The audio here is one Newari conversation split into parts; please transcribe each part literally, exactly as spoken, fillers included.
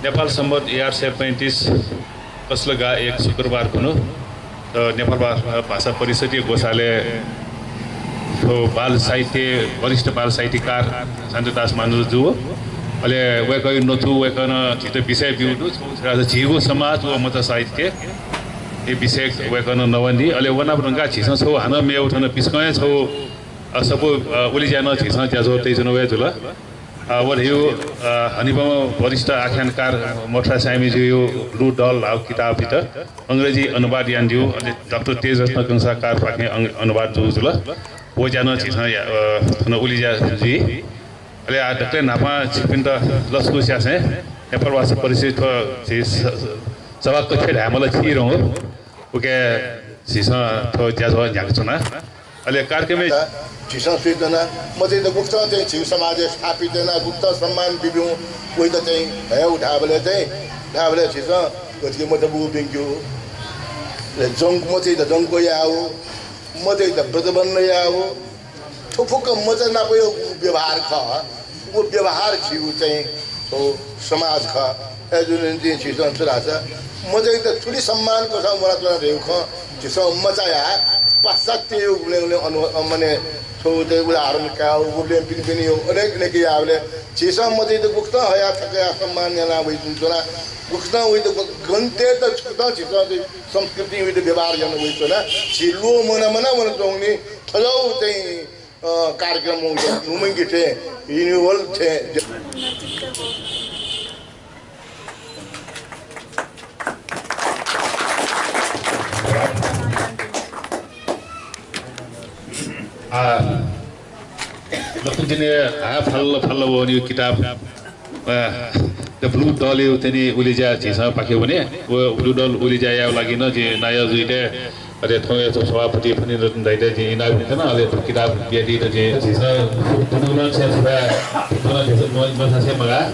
नेपाल सम्बत एघार सय पैंतिस कछलागा एक शुक्रबार खुन्हु, अ, नेपाल भा-, भाषा परिषद्या ग्वसालय् थ्व बाल साहित्य, वरिष्ठ बाल साहित्यकार शान्तदास मानजु जु, अले वय्‌कःया नथु वय्‌कलं झीत विषय ब्यूगु दु, छगू झीगु समाज व मचा साहित्य, ए विषय वय्‌कलं नवानादी। अले वनाप धुंकाः झीसं छगू हानं मेगु थन पिस्कं हे छगू, अ, सफू, अ, उलिज्या नं झीसं ज्याझ्वः तयाच्वनागु हे जुल। अ, व धइगु, अ, हनेबहःम्ह वरिष्ठ आख्यानकार मथुरा साय्‌मिजुया ब्लू डल धाःगु किताब इत अंग्रेजी अनुवाद यानादीगु, अले डाक्टर तेजरत्न कंसाकारपाखें अं-, अनुवाद जूगु जुल। व ज्या नं झीसं या-, अ, थन उलिज्या जुइ। अले आः दकलय् न्हापां छिकपिन्त लसकुस यासें नेपाल भाषा परिषद् थ्व झी स-, स-, सभाकक्ष धायेमाल छिं धुंगु उकी झीसं थ्व ज्याझ्वः न्ह्याकाच्वना। अले कार्यक्रमय् झीसं स्वयाच्वना, मचाइत गुकथं चाहिँ झीगु समाजय् स्थापित याना, गुकथं सम्मान बिब्यूगु, वइत चाहिँ हयेगु धाःबलय् चाहिँ, धाःबलय् झीसं गथे कि मचा बूगु ब्यंकेगु, अले जंक-, मचाइत जंक्व यायेगु, मचाइत व्रतबन्ध यायेगु, थ्व फुक्क मचा नापया व्यवहार खः। व व्यवहार झीगु चाहिँ थ्व समाज खः। अय्‌जूगुलिं झीसं छु धाःसा मचाइत थुलि सम्मान कथं वनाच्वना धइगु खँ झीसं मचाया पाश्चात्य उबलय् उबलय् अनु-, अ, माने थ्व चाहिँ उदाहरण काः उबलय् पिने पिने अनेक अनेक याःबलय् झीसं मचाइत गुकथं हया थकया सम्मान याना वइच्वना, गुकथं वइत ग-, गन्त्यत छुकथं झीसं चाहिँ संस्कृति वइत व्यवहार याना वइच्वना। झी ल्वः मना मना वनाच्वंगुलिं थज्याःगु चाहिँ अ, कार्यक्रम वंगु लुमंके थें, रिन्युअल थें। आ, दक्वसिनं आ, फाल्ल फाल्ल वःगु किताब अ, द ब्लू डलया चाहिँ नि उलिज्या झीसं पाखे वने। व ब्लू डल उलिज्याया लागि नं जिं नायः जुइत, अले थौंया सभापति फणिरत्न दाइयात जिं इनाप याना, अले थ्व किताब बियादीत जिं झीसं दुनुगलं छ्वया छ्वया दुनुगलं झीसं न्वं-, न्वंसासे मगाः।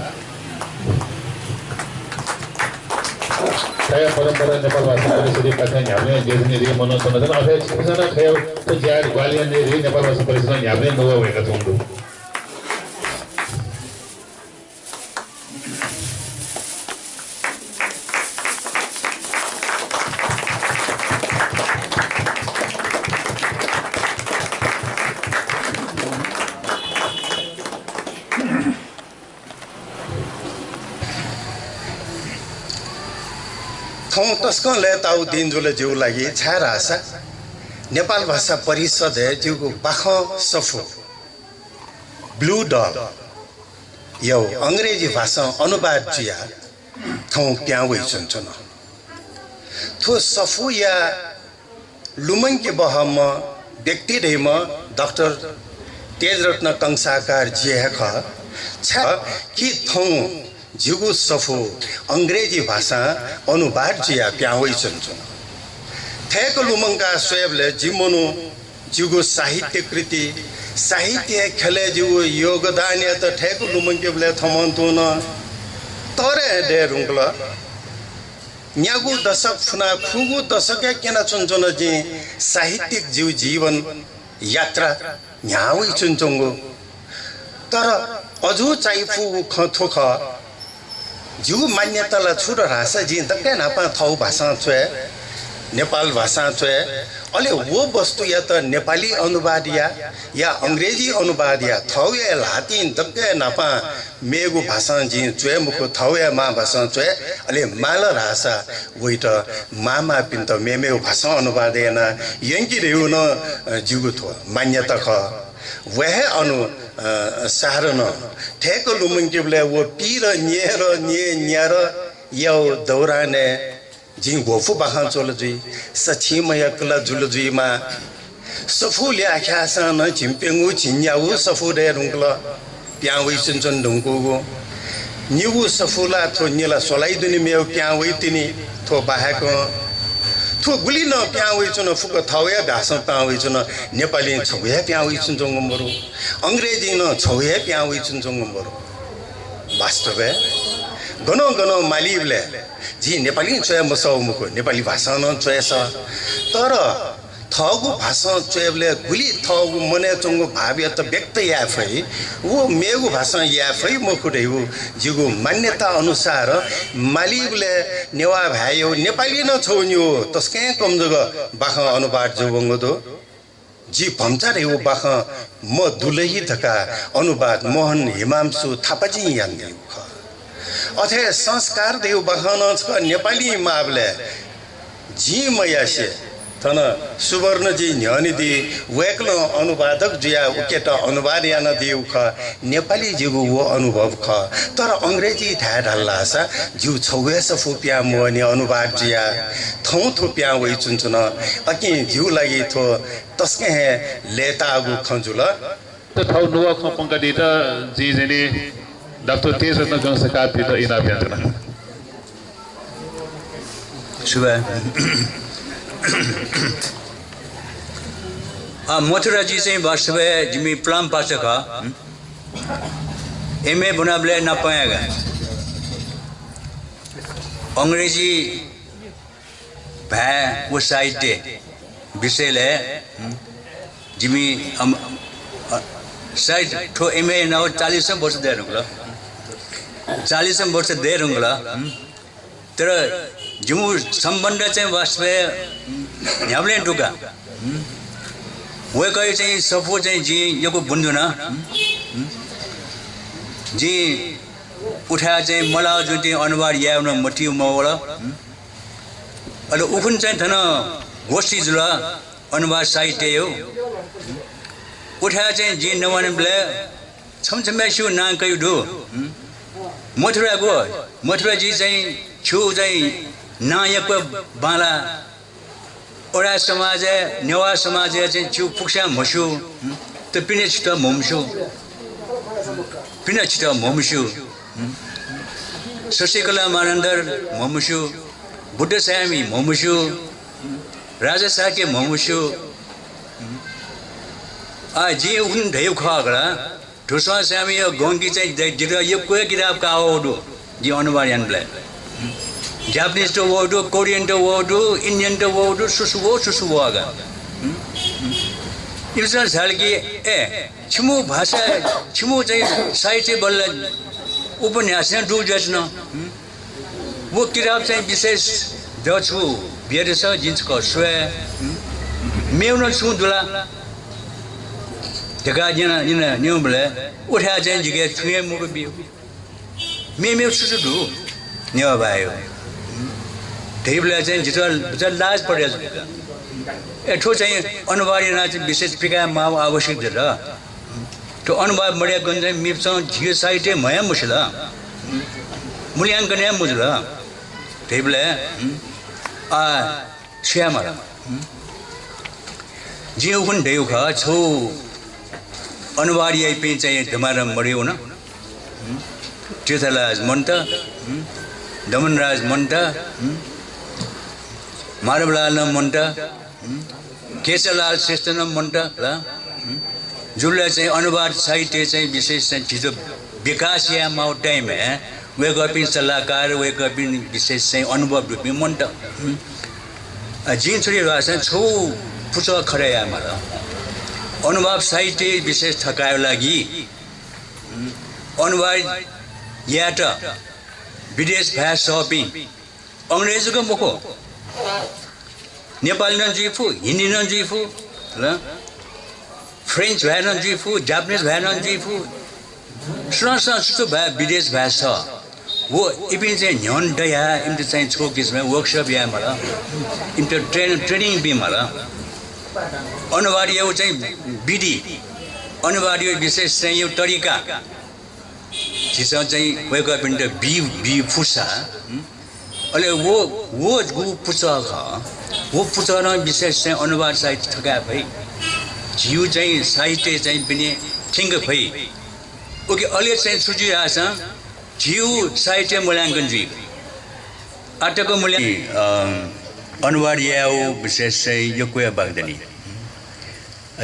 थ्वया परम्परा नेपाल भाषा परिषद्या पाखें न्ह्याबलें देशनि रि मनं च्वनाच्वन। अथे छिकपिन्सं नं थ्वया थ्व ज्या ग्वाहालि यानादी रि नेपाल भाषा परिषदं न्ह्याबलें नुगः वय्काच्वंगु दु। थौं तसकं लय्ताःगु दिं जुल जिगु लागि, छाय्धाःसा नेपाल भाषा परिषदय् जिगु बाखं सफू ब्लू डल यागु अंग्रेजी भाषां अनुवाद जुयाः थौं पिहां वइच्वंच्वन। थ्व सफूया लुमंके बहःम्ह व्यक्ति धइम्ह डाक्टर तेजरत्न कंसाकार जि हे खः। छाय् कि थौं जिगु सफू अंग्रेजी भाषां अनुवाद जुयाः पिहां वइच्वंच्वन। थय्क लुमंकाः स्वयेबलय् जि मनू जिगु साहित्य कृति, साहित्य ख्यलय् जिगु योगदानयात थय्क लुमंकेबलय् थम्हं तुं नं तःधं हे दये धुंकल। न्यागू दशक फुनाः खुगू दशकय् क्यनाच्वनाच्वन जिं साहित्यिक जिगु जीवन यात्रा न्ह्याः वइच्वनाच्वंगु। तर अजू चायापुगु खँ थ्व खः, जिगु मान्यता ला छु दु धाःसा जिं दक्कय् न्हापां थःगु भाषां च्वये, नेपाल भाषां च्वये, अले व वस्तुयात नेपाली अनुवाद या, या अंग्रेजी अनुवाद या, थःगु हे ल्हातिं दक्कय् न्हापां मेगु भाषां जिं च्वये मखु, थःगु हे मांभाषां च्वये, अले माल धाःसा वइत मांमाःपिन्त मेमेगु भाषां अनुवाद यानाः यंके धइगु नं, अ, जिगु थ्व मान्यता खः। व हे अनु-, अ, सारं थय्क लुमंकेबलय् व पीर, न्येर, न्ये, न्यार यागु दौरानय् जिं ग्वपु बाखं च्वल जुइ, सछि मयक ला जुल जुइमाः। सफू ल्याः ख्याःसां नं झिंप्यंगू झिंन्यागू सफू दये धुंकल, पिहां वइच्वनाच्वने धुंकूगु। निगू सफू ला थ्व निला स्वलाइ दुने मेगु पिहां वइतिनि, थ्व बाहेकं। थ्व गुलि नं पिहां वइच्वन, फुक्क थःगु हे भाषां पिहां वइच्वन, नेपालीं छगू हे पिहां वइच्वनाच्वंगु मरु, अंग्रेजीं नं छगू हे पिहां वइच्वनाच्वंगु मरु। वास्तवय् गनं गनं मालीबलय् जिं नेपालीं च्वये मसः मखु, नेपाली भाषां नं च्वये सः। तर थःगु भाषां च्वयेबलय् गुलि थःगु मनय् च्वंगु भावयात व्यक्त याये फइ, व मेगु भाषां याये फइ मखु धइगु जिगु मान्यता अनुसार मालीबलय् नेवाः भाय्‌या नेपाली नं छगू निगू तसकं कम जक बाखं अनुवाद जूवंगु दु। जि भम्चा धइगु बाखं मदुल हि धकाः अनुवाद मोहन हिमांशु थापाजिं यानादीगु खः। अथे संस्कार धइगु बाखं नं छकः नेपाली माःबलय् जिं मयासे थन सुवर्णजी न्ह्यःने दी, वय्‌कलं अनुवादक जुयाः उकेत अनुवाद यानादीगु खः। नेपाली जिगु व अनुभव खः। तर अंग्रेजी धाये धाल धाःसा जिगु छगू हे सफू पिहां मवःनि अनुवाद जुयाः थौं थ्व पिहां वइच्वंच्वन। अकिं जिगु लागि थ्व तसकं हे लय्‌ताःगु खँ जुल। त थौं नुगः खँ प्वंकादीत जिं जनि डाक्टर तेजरत्न गंसाकारपिन्त इनाप यानाच्वना। सुभाय्। अ, मथुराजी चाहिँ वास्तवय् जिमि पुलांपासा खः। एमए ब्वनाबलय् नापं हे का। अंग्रेजी भाय् व साहित्य विषयलय्, हुँ, जिमि, अम, अ, सायद थ्व एमए यानाः चालिसं वर्ष दये धुंकल। चालिसं वर्ष दये धुंकल। हुँ। तर जिमि सम्बन्ध चाहिँ वास्तवय् न्ह्याबलें दुका। हुँ। वय्‌कःया चाहिँ सफू चाहिँ जिं यक्व ब्वनाच्वना। हुँ। हुँ। जिं उथाय् चाहिँ मलाः जुइतिं अनुवाद यायेगु नं मतिइ मवल। हुँ। अले उखुन्हु चाहिँ थन गोष्ठी जुल, अनुवाद साहित्यया। उथाय् चाहिँ जिं नवानाबलय् छम्ह छम्हय्‌सिगु नां कयागु दु। मथुराया, मथुराजी चाहिँ छु चाहिँ नां यक्व बांलाः। ओरा समाजय्, नेवाः समाजय् चाहिँ छु फुक्कसिनं म्हस्यू। त पिने छितः म्हमस्यू। पिने छितः म्हमस्यू। शशिकला मानन्धर म्हमस्यू, बुद्ध सायमि म्हमस्यू, राजा शाक्य म्हमस्यू। आ, जिं उखुन्हु धयागु खः का ला, धुस्वां सायमिया गंकी चाहिँ दे-, जितः यक्व हे किताब काः वःगु दु, जिं अनुवाद यानाबलय्। Japanese त वःगु दु, Korean त वःगु दु, Indian त वःगु दु, सुसु वः, सुसु वः का। इमिसं धाल कि, ए, छिमु भाषा, छिमु चाहिँ साहित्य बल्ल उपन्यास नं दु जुयाच्वन। व किताब चाहिँ विशेष दु छु बियादिसँ, जिं छकः स्वये। मेगु नं छुं दु ला धकाः न्यना, न्यना, न्यंबलय् उथाय् चाहिँ जिके छुं हे मखु ब्यू। मेमेगु छु छु दु नेवाः भाय्‌या धइबलय् चाहिँ जितः, जितः लाज परे जुल। ए, थ्व चाहिँ अनुवाद यानाः चाहिँ विशेष पिकाये माःगु आवश्यक जुल। थ्व अनुवाद मयाकन चाहिँ मिपिसं झीगु साहित्य म्हया मसिल, मूल्यांकन हे मजुल। धइबलय्, हुँ, आ, छु याये माल? हुँ? जिं उखुन्हु धयागु खः, छगू अनुवाद याइपिं चाहिँ धमाधम मदयावन। हुँ? तीर्थराज मन्त, हुँ? दमनराज मन्त, हुँ? माधवलाल मन्त, हुँ? केशवलाल श्रेष्ठ नं मन्त ला। हुँ? जुल चाहिँ अनुवाद साहित्य चाहिँ विशेष चाहिँ झीत विकास याये माःगु time-य् वय्‌कःपिं सल्लाहकार, वय्‌कःपिं विशेष चाहिँ अनुभव दुपिं मन्त। हुँ? अ, जिं छु याये धाःसा छगू पुचः खडा याये माल। अनुवाद साहित्य विशेष थकायेगु लागि, हुँ, अनुवाद यायेत विदेश भाय् सःपिं अंग्रेजी जक मखु, नेपाली नं जुइफु, हिन्दी नं जुइफु, ल? French भाय् नं जुइफु, Japanese भाय् नं जुइफु। सुनां सुनां छु छु भाय्, विदेश भाय् सः। व इपिं चाहिँ न्ह्यःने दयाः इमित चाहिँ छगू किसिमं workshop याये माल। इमित train, training बी माल। अनुवाद यायेगु चाहिँ विधि, अनुवाद यायेगु विशेष चाहिँ यायेगु तरिका झीसं चाहिँ वय्‌कःपिन्त बी, बी फुसा, हुँ? अले व, व गु पुचः खः, व पुचः नं विशेष चाहिँ अनुवाद साहित्य थकाये फइ। झीगु चाहिँ साहित्य चाहिँ पिने थ्यंके फइ। उके अले चाहिँ छु जुइ धाःसा झीगु साहित्य मूल्यांकन जुइ। आःतक मूल्य-, अ, अनुवाद यायेगु विशेष चाहिँ यक्व हे बाकि दनि।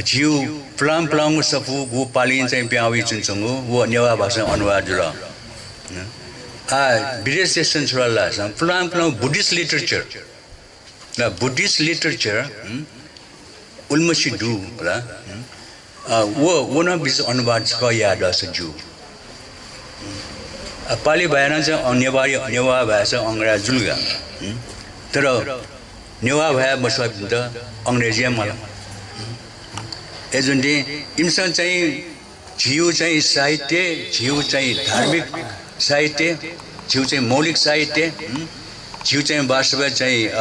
झीगु पुलां पुलांगु सफू गु पालिं चाहिँ पिहां वइच्वंच्वंगु व नेवाः भाषां अनुवाद जुल। आ, विदेश देशं छु धाल धाःसा पुलां पुलांगु Buddhist literature, ला Buddhist literature, हुँ, उलिमछि दु होला। अ, व, व नं बिचय् अनुवाद छकः याये दःसा ज्यू। अ, पालि भाय् नं चाहिँ अ, नेवारी, नेवाः भाय् चाहिँ अंग्रेजी जुल का। तर नेवाः भाय् मछ्वःपिन्त अंग्रेजी हे माल। अय्‌जूगुलिं इमिसं चाहिँ झीगु चाहिँ साहित्य, झीगु चाहिँ धार्मिक साहित्य, झीगु चाहिँ मौलिक साहित्य, हुँ, झीगु चाहिँ वास्तवय् चाहिँ, अ,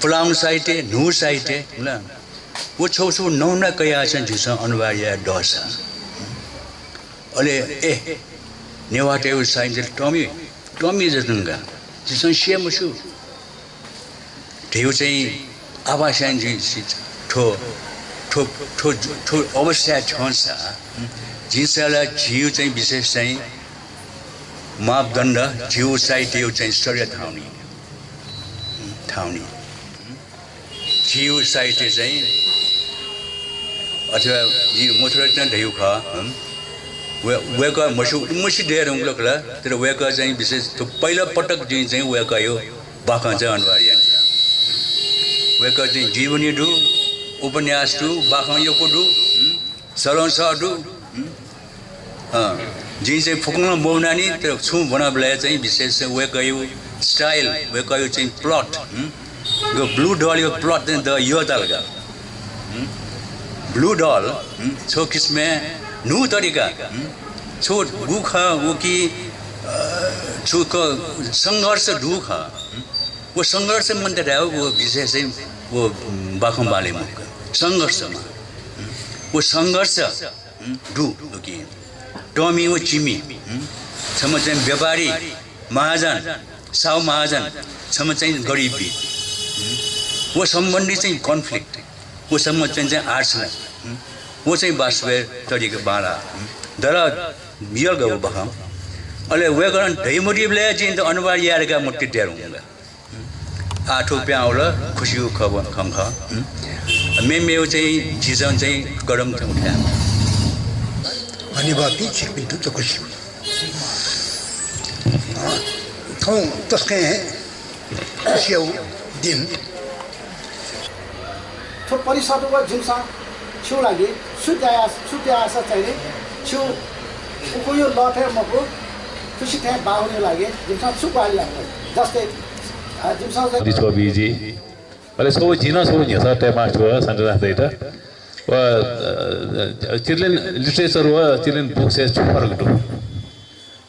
पुलांगु साहित्य, न्हूगु साहित्य, हुँ ला? व छगू छगू नमुना कयाः चाहिँ झीसं अनुवाद याये दःसा, अले, ए, नेवाःतय्‌गु साहित्य तःमि, तःमि जक धुंकाः झीसं स्यू मस्यू धइगु चाहिँ आभासं जुइ। थ्व, थ्व, थ्व, थ्व अवस्थाय् थ्यंसा, झीसं ला झीगु चाहिँ विशेष चाहिँ मापदण्ड, झीगु साहित्यय् चाहिँ स्तरय् थाहां वनी, थाहां वनी। झीगु साहित्य चाहिँ, अथवा जिं मथुरां धयागु खः, हँ? वय्-, वय्‌कः म्हसी, म्हसी दये धुंकल खला, तर वय्‌कः चाहिँ विशेष थ्व पहिला पटक जिं चाहिँ वय्‌कःयागु बाखं चाहिँ अनुवाद यानाच्वना। वय्‌कःया चाहिँ जीवनी दु, उपन्यास दु, बाखं यक्व दु, हँ? सलंसः दु, हँ? अँ, जिं चाहिँ फुक्कं मब्वनानि, तर छुं ब्वनाबलय् चाहिँ विशेष चाहिँ वय्‌कःयागु style, वय्‌कःयागु चाहिँ plot, हँ? ग Blue Doll-यागु plot चाहिँ द यःताल का। हँ? Blue Doll, हँ? छगू किसिमय् न्हू तरिका, हँ? छगू गु खः, व कि, अ, छगू क-, संघर्ष दु खः, हँ? व संघर्ष मन्त धायेगु व विशेष चाहिँ व बाखं बांलाइ मखु का। संघर्ष मा। व संघर्ष, हुँ, दु, दु कि। तःमि व चिमि, हुँ, छम्ह चाहिँ व्यापारी, महाजन, साहु महाजन, छम्ह चाहिँ गरिबी, हुँ, व सम्बन्धी चाहिँ conflict, व सम्बन्धी चाहिँ, चाहिँ आर्सना, हुँ, व चाहिँ वास्तवय् तरिका बांलाः, हुँ, दरा बियलगः व बाखं। अले वय्‌कलं धयामदीबलय् जिं त अनुवाद याये धकाः मतिइ तये धुंकल। आः थ्व पिहां वल, खुसिगु खँ खः। मेमेगु चाहिँ झीसं चाहिँ कदम थ्यंथें। हनेबहःपिं छिकपिन्त दक्वसिबय्। अँ, थौं तसकं हे खुसियागु दिन। थ्व परिषद व जिमिसं छिगु लागि छु त्याया, छु त्यायासा चाहिँ नि छिगु उकिया लः थें मखु, खुसि थें बाः वनेगु लागि जिमिसं छु ग्वाहालि याये फइ? जस्तै, अ, जिमिसं चाहिँ अले छगू जिं नं छगू न्ह्यसः तयेमाः छु सन्देश दाइयात। व, अ, children literature व children books-य् छु फरक दु?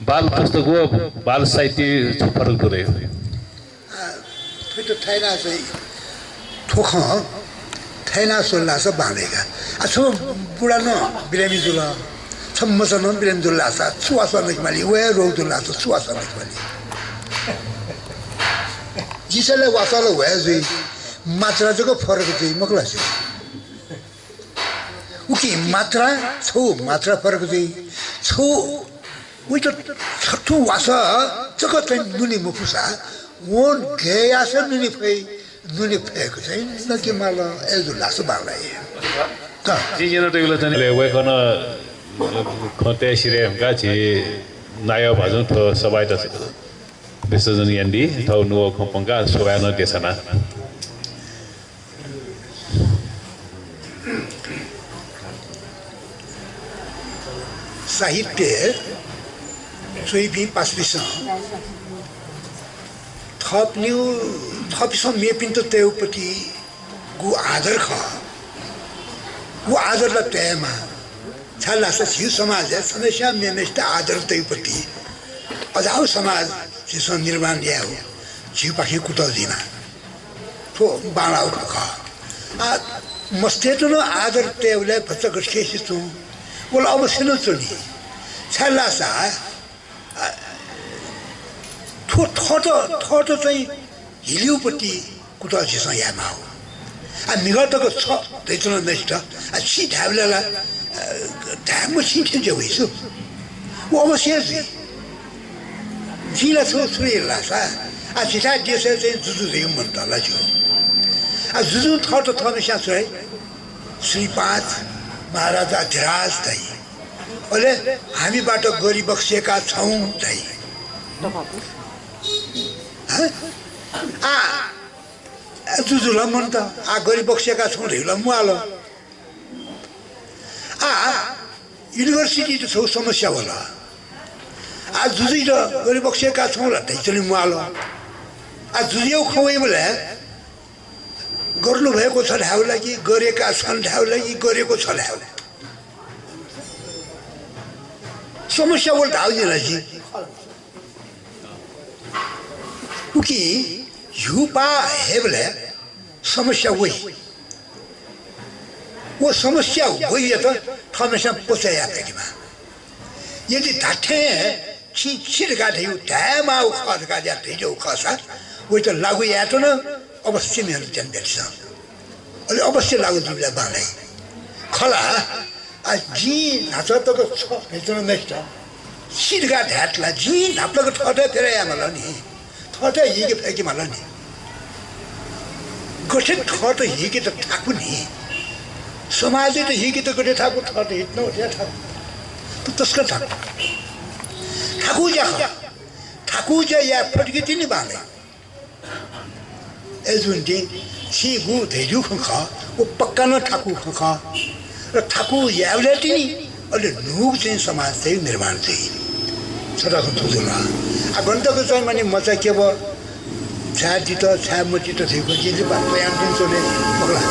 बाल पुस्तक व बाल साहित्य छु फरक दु रे? आ, थ्व त थथे याना चाहिँ थ्व खँ थथे याना स्वल धाःसा बांलाइ का। आ, छम्ह बुढा नं बिरामी जुल, छम्ह मचा नं बिरामी जुल धाःसा छु वासः नके माली, वया रोग जुल धाःसा छु वासः नके माली। झीसं ला वासः ला वया जुइ, मात्रा जक फरक जुइ, मखु ला? उकिं मात्रा, छगू मात्रा फरक जुइ, छगू उइत छथुं वासः जक चाहिँ नुने मफुसा, वं गय् याःसा नुने फइ, नुने फय्क चाहिँ नके माल, अय् जुल धाःसा बांलाइ। त। जिं न्यनातःगु ला चाहिँ अले वय्कलं खँ तये सिधये धुंकाः झी नायः भाजुं थ्व सभायात विसर्जन यानादी, थःगु नुगः खँ प्वंकाः सभाय् नं देछाना। साहित्य च्वइपिं पासापिंसं थःपिनिगु, थःपिंसं मेपिन्त तयेगु पति गु आदर खः, व आदर ला तयेमाः। छाय्धाःसा झीगु समाजय् छम्हस्यां मेम्हसित आदर तयेगु पति अज्याःगु समाज झीसं निर्माण यायेगु झीपाखें कुतः जुइमाः। थ्व बांलाःगु खँ खः। आ, मस्तय्त नं आदर तयेबलय् भचा गथे खय् सित च्वं, व ला अवश्य नं च्वनी। छाय्धाःसा आ, थ्व थःत, थःत चाहिँ हिलिगु पति कुतः झीसं यायेमाःगु। आ, म्हिगः तक छ धयाच्वनाम्हसित, आ, छि धायेबलय् ला, आ, धाये मछिं थें जुइ वइ सु। व अवश्य जुइ। जिं ला छगू छु याये धाःसा, आ, झीथाय् देशय् चाहिँ जुजु धइगु मन्त ला ज्यू। आ, जुजुं थःत थःम्हस्यां छु धाइ? श्री पाँच महाराजाधिराज धाइ। अले हामीबाट गरिबक्सेका छौँ धाइ। हँ? आ, आ, जुजु ला मन्त, आ, गरे बक्सेका छौँ धइगु ला म्वाल। आ, university त छगू समस्या वल। आ, जुजुइत गरे बक्सेका छौँ ला धइगु ला म्वाल। आ, जुजुया खँ वइबलय् गर्नुभएको छ धायेगु ला कि गरेका छन् धायेगु ला कि गरेको छ धायेगु ला। समस्या वल धाःगु जिं ला जि। उकिं ह्यूपाः हयेबलय् समस्या वइ। व समस्या वइयात थःम्हेस्यां पचय् याये फय्केमाः। यदि धात्थें हे छिं छि धकाः धयागु धायेमाःगु खः धकाः धयागु खःसा, वइत लागू यायेत नं अवश्य मेहनत यानादिसँ। अले अवश्य लागू जुइबलय् बांलाइ। खला, आ, जिं न्हाचः तक छ धयाच्वनाम्हय्सित छि धकाः धायेत ला, जिं न्हापा तक थःत हे फिरय् यायेमाल नि। थःत हे हीके फय्केमाल नि। गथे थःत हीकेत थाकु नि। समाजयात हीकेत गथे थाकु, थःत हीत नं उथे थाकु। तसकं थाकु। थाकु ज्या खः। थाकु ज्या याये फत कि तिनि बांलाइ। अय्जूगुलिं छिं गु धयादीगु खँ खः, व पक्का नं थाकु खँ खः। र थाकु यायेबलय् तिनि अले न्हूगु चाहिँ समाज चाहिँ निर्माण जुइ। छता खँ थुजु ला। आ, गन तक चाहिँ माने मचा क्यब, छाय् दित, छाय् मदित धइगु जिं बयान दिना च्वने मखु ला।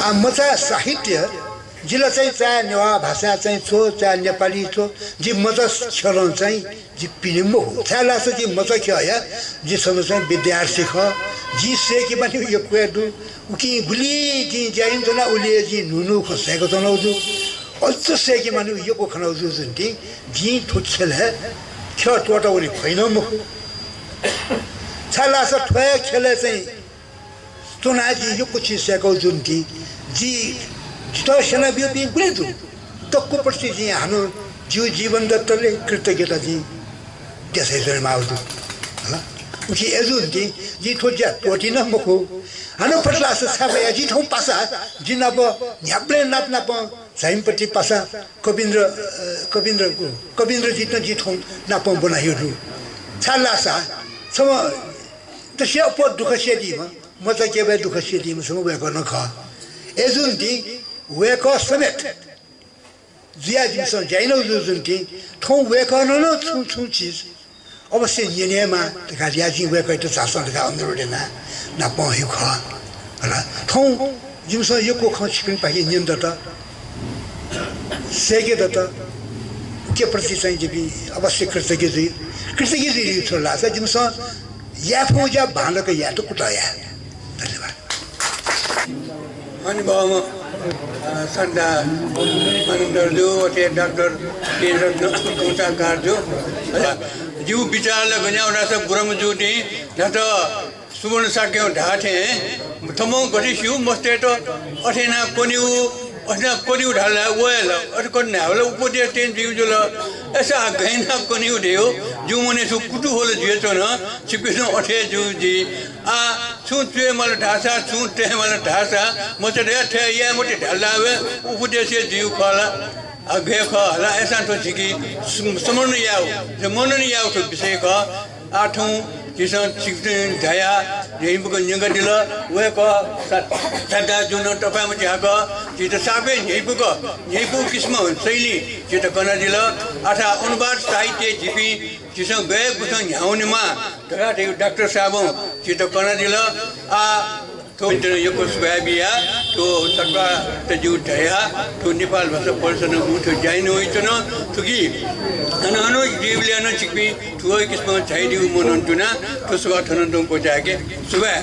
आ, मचा साहित्य, जि ला चाहिँ चाहे नेवाः भाषा चाहिँ च्वः, चाहे नेपाली च्वः, जि मचा ख्यलं चाहिँ जि पिने मखु। छाय्‌धाःसा जि मचा ख्यःया जि छम्ह चाहिँ विद्यार्थी खः। जिं सय्‌के माःनिगु यक्व हे दु। उकिं गुलि जिं ज्या यानाच्वना, उलि हे जिं न्हू न्हू खँ सय्‌काच्वनागु दु। अझ सय्‌के माःनिगु यक्व खनागु जूगुलिं जिं थ्व ख्यलय् ख्यः त्वःता वने फइ नं मखु। छाय्‌धाःसा थ्व हे ख्यलय् चाहिँ च्वनाः जिं यक्व चिज सय्‌कागु जूगुलिं जि, जितः स्यनाब्यूपिं गुलि दु, दक्वप्रति जिं हानं जिगु जीवन दत्तले कृतज्ञता जिं देछानाच्वनेमाःगु दु। हला? उकिं अय्जूगुलिं जिं थ्व ज्या त्वःती नं मखु। हानं फत धाःसा छाय्‌बया जि थौं पासा जि नाप न्ह्याबलें नाप नापं झाइम्हपट्टि पासा कविन्द्र, अ, कविन्द्र, कविन्द्रजीत नं जि थौं नापं ब्वनाहयागु दु। छाय्‌धाःसा छम्ह दक्वसिया अप्वः दुःख स्यनीम्ह, मचा क्यबया दुःख स्यनीम्ह छम्ह वय्‌कः नं खः। अय्जूगुलिं वय्‌कः समेत जुयाः जिमिसं ज्या यानागु जूगुलिं थौं वय्‌कलं नं छुं छुं चिज अवश्य न्यनेमाः धकाः ल्याः जिं वय्‌कःयात झासँ धकाः अनुरोध यानाः नापं हयागु खः। हला, थौं जिमिसं यक्व खँ छिकपिनिपाखें न्यनादत, सय्‌केदत, उकिया प्रति चाहिँ जिपिं अवश्य कृतज्ञ जुइ। कृतज्ञ जुइ धइगु छु धाःसा जिमिसं याये फुगु ज्या बांलाक यायेत कुतः याये। धन्यवाद। हनेबहःम्ह, अ, सन्दा मानन्धरजु, अथे डाक्टर वीररत्न कंसाकारजु, जिगु बिचाः ला गन याये धाःसा गुरुम्ह जुं न्हाचः सुवर्ण शाक्यं धाःथें थःम्हं गथे स्यू मस्तय्त अथे यानाः क्वनेगु, अथे यानाः क्वनेगु धाल ला, व हे ला, अथे कथं धायेबलय् उपदेश तये जुइगु जुल। अय्सा गय् यानाः क्वनेगु धयागु जिगु मनय् छगू कुतूहल जुयाच्वन, छिकपिन्सं अथे हे जू जुइ। आः छुं च्वयेमाल धाःसा, छुं तयेमाल धाःसा, मचात हे थथे याये मते धाल ला, व हे उपदेश हे जुइगु खः ला, अ, गय् खः ला, अय्सां थ्व झीके स्म-, स्मरण यायेगु, मनन यायेगु थ्व विषय खः। आः थौं झीसं छिकपिन्त झायाः न्ह्यइपुक न्यंकादिल। वय्कः सा-, सादा जुं नं तःपाय्म्ह झी खः। झीत सापय् न्ह्यइपुक, न्ह्यइपुगु किसिमं शैली झीत कनादिल। अथवा अनुवाद साहित्य झीपिं, झीसं गय् गुसं न्ह्यावनेमाः धकाः धइगु डाक्टर साहेबं झीत कनादिल। आः थ्व इमित नं यक्व सुभाय् बियाः थ्व सत्वात ज्यू धयाः थ्व नेपाल भाषा परिषदं मुं थ्व ज्या याना वइच्वन। थुकी हानं हानं जुइबलय् नं छिकपिं थुगु किसिमं झायादीगु मनंतुना थ्व सभा थनं तुं क्वचाय्के। सुभाय्।